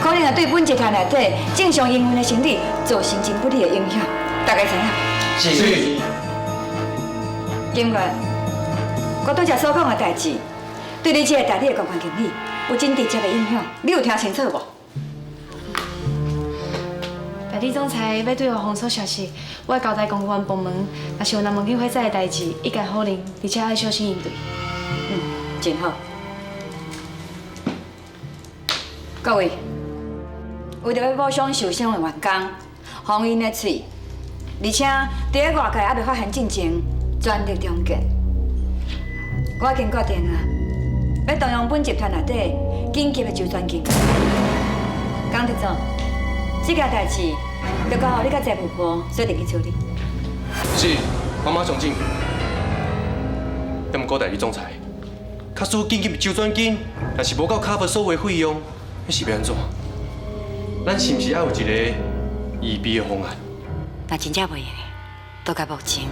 可能会对本集团内底正常营运的生意造成真不利的影响。大家知影？是。金月，我拄才所讲的代志，对你这个代理的公关经理有真直接的影响，你有听清楚无？代理总裁欲对外封锁消息，我会交代公关部门，若是有人问起火灾的代志，一概否认，而且爱小心应对。嗯，真好。各位，为著欲补偿受伤的员工，封𪜶的喙，而且伫咧外界犹未发现进前，全力重建。我已经决定啊，欲动用本集团内底紧急的周转金。江特总，这件代志就交予你佮财务部做阵去处理。是，我马上进。不过代理总裁，假使紧急周转金，若是无够 cover 所有费用，彼是欲按怎？咱是毋是爱有一个预备的方案？若真正袂用的，到到目前，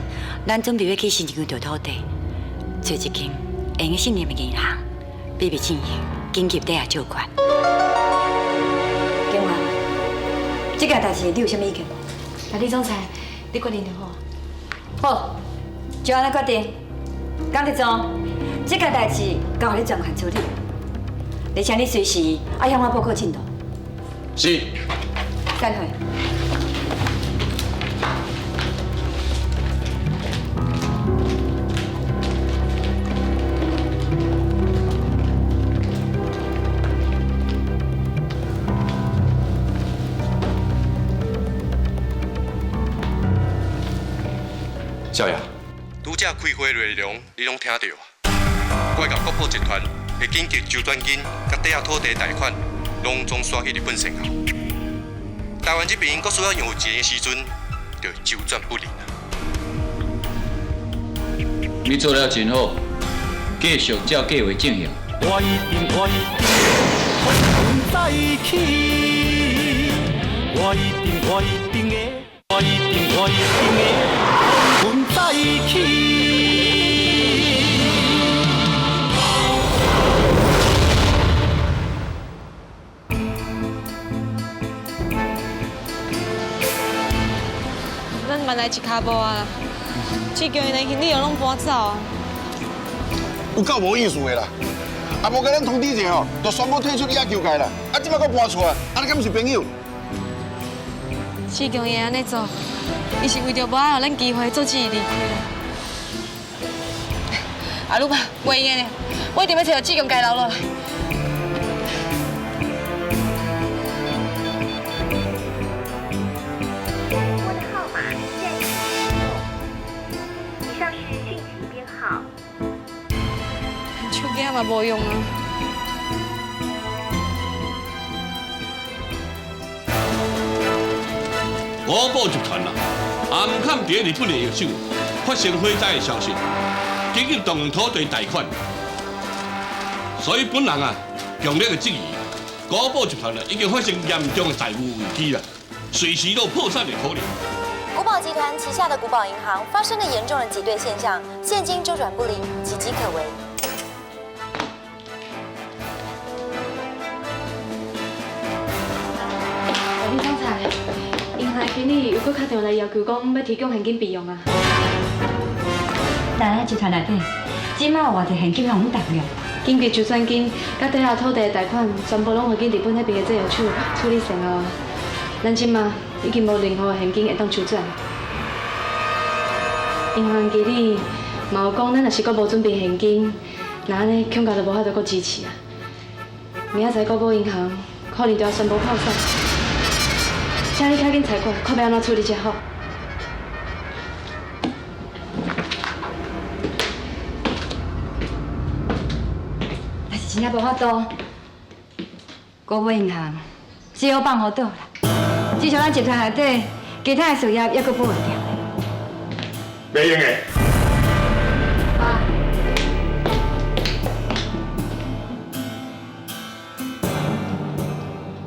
咱准备欲去新一张土地，找一间会用信任的银行，秘密进行紧急抵押借款。金华，这件代志你有啥物意见无？代理总裁，你决定就好。好，就按呢决定。江特总，这件代志交予你专权处理，而且你随时爱向我报告进度。是。散会。少爷，拄才开会内容你拢听著啊？我会共国宝集团的紧急周转金佮抵押土地贷款，拢总刷去日本先后。台湾这边阁需要用钱的时阵，就周转不灵啊。你做了真好，继续照计划进行。我一定，我一定风云再起。我一定，我一定会，我一定，我一定会风云再起。咱慢来一跤步啊！志强𪜶连行李又拢搬走啊！有够无意思的啦！啊，无共咱通知一下吼，就宣布退出野球界啦。啊，这摆阁搬出来，啊，你敢毋是朋友？志强伊会按呢做，伊是为著无爱予咱机会阻止伊离开。阿鲁巴，袂用的，我一定欲揣著志强共伊留落来。手机嘛无用啊！国宝集团啊，暗藏伫日本的药厂发生火灾的消息，紧急动用土地贷款，所以本人啊，强烈的质疑，国宝集团啊已经发生严重的财务危机啦，随时都有破产的可能。古宝集团旗下的古宝银行发生了严重的挤兑现象，现金周转不灵，岌岌可危。林总裁，银行经理又阁敲电话来要求讲欲提供现金备用啊。咱集团内底，这马有偌济现金通动用？紧急周转金、佮抵押土地的贷款，全部拢予紧日本彼边的制药厂处理善后啊。咱这马已经无任何现金会当周转。银行经理嘛有讲，咱若是阁无准备现金，那按呢恐怕就无法度阁支持啊。明仔载国宝银行可能就要宣布破产。请你较紧裁决，看欲按怎处理才好。但是真正无法度，国宝银行只好放予倒啦。至少咱集团内底其他的事业犹阁保会著。袂用的。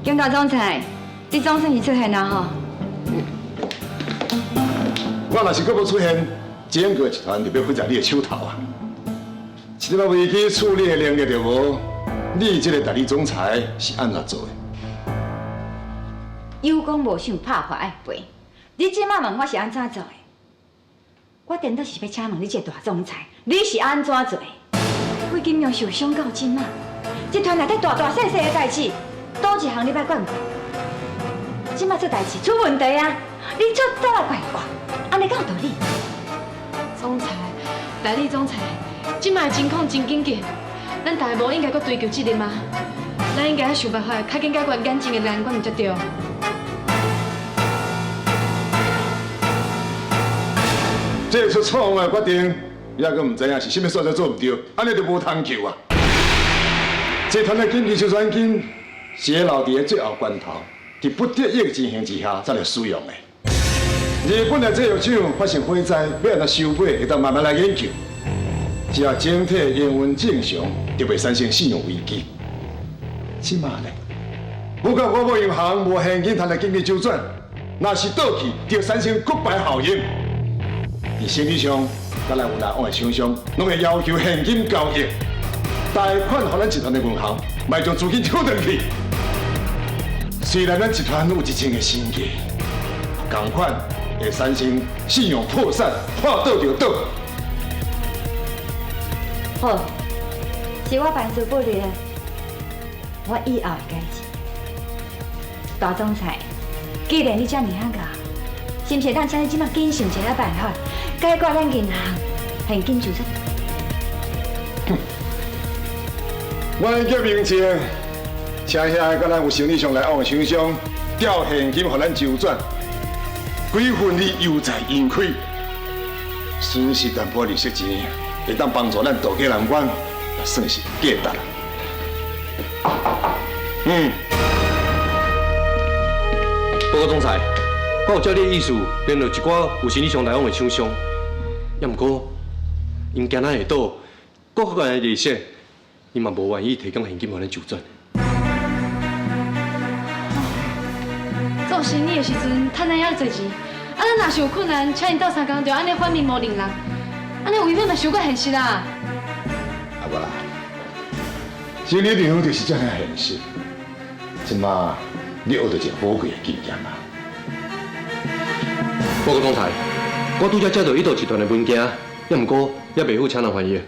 警大总裁，你总算是出现了吼！我若是阁无出现，整个集团就欲负在你的手头啊！一个危机处理的能力就无，你这个代理总裁是按怎做的？有讲无想拍破爱赔，你这马问我是按怎做的？我颠倒是欲请问你这个大总裁，你是按怎做的？魏金阳受伤到这马，集团内底大大细细的代志，佗一项你欲管过？这马出代志出问题啊！你却走来怪我，按呢敢有道理？总裁，代理总裁，这马的情况真紧急，咱大家无应该阁追究责任啊！咱应该想办法，较紧解决眼前的难关才对。这出错误的决定，也阁毋知影是啥物所在做毋对，按呢就无通救啊！集团的紧急周转金是咧留伫咧最后关头，伫不得已的情形之下才来使用的。日本的制药厂发生火灾，欲按怎收尾，会当慢慢来研究。只要整体营运正常，就袂产生信用危机。这马呢，不过国宝银行无现金通来紧急周转，若是倒去，就产生骨牌效应。伫生意上，咱来有来往的厂商，拢会要求现金交易，贷款予咱集团的银行，莫将资金抽转去。虽然咱集团有一千个身价，仝款会产生信用破产，破倒就倒。好，是我办事不力，我以后会改进。大总裁，既然你遮尔啊𠢕，是毋是会当请你这马紧想一个办法，解决咱银行现金周转？我叫明静，请遐个咱有生意上来往的厂商调现金予咱周转，几分利犹在盈亏，损失淡薄利息钱，会当帮助咱渡过难关，也算是价值啦。嗯，报告总裁，我有照你的意思联络一寡有生意上来往的厂商，也毋过，𪜶惊咱会倒，阁较悬的利息，𪜶嘛无愿意提供现金予咱周转。做生意的时阵，趁咱遐济钱，啊，咱若是有困难，请𪜶斗相共，就按呢反面无认人，按呢未免嘛伤过现实啦。阿无啦，生意场就是这样现实。这马你学到一个宝贵的经验啊！报告总裁，我拄才接到伊道集团的文件，也毋过也袂赴请人翻译。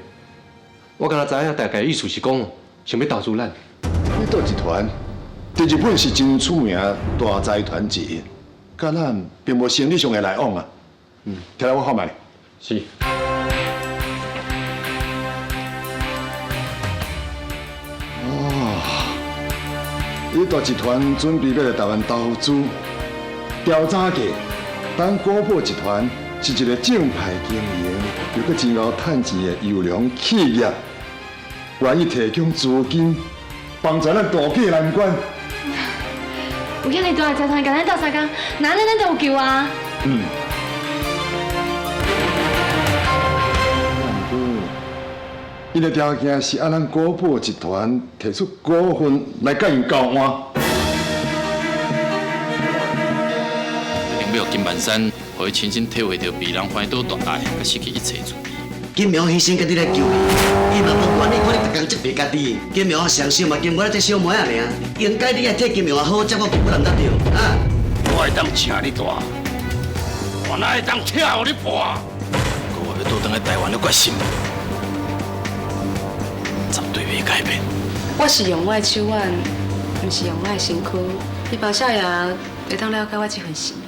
我敢若知影大概意思是讲，想欲投资咱。伊道集团伫日本是真出名大财团之一，佮咱并无生意上的来往啊。嗯，摕来我看觅。是。哦，伊大集团准备欲来台湾投资，调查过，咱国宝集团是一个正派经营，又阁真𠢕趁钱的优良企业，愿意提供资金帮助咱渡过难关。有遐尔大的财团共咱斗相共，那按呢咱就有救啊！嗯。毋过，𪜶的条件是按咱国宝集团提出股份来佮𪜶交换。一定欲予金万山，予伊亲身体会著被人翻倒大爱，佮失去一切自由。金苗牺牲家己来救伊，伊嘛无管你，看你逐工责备家己。金苗上想嘛，金我这小妹仔尔，应该你爱替金苗好照顾金人才对啊。我会当请你大，我哪会当拆予你破？阁我欲倒转来台湾的决心，绝对袂改变。我是用我的手腕，毋是用我的身躯。希望少爷会当了解我这份心意。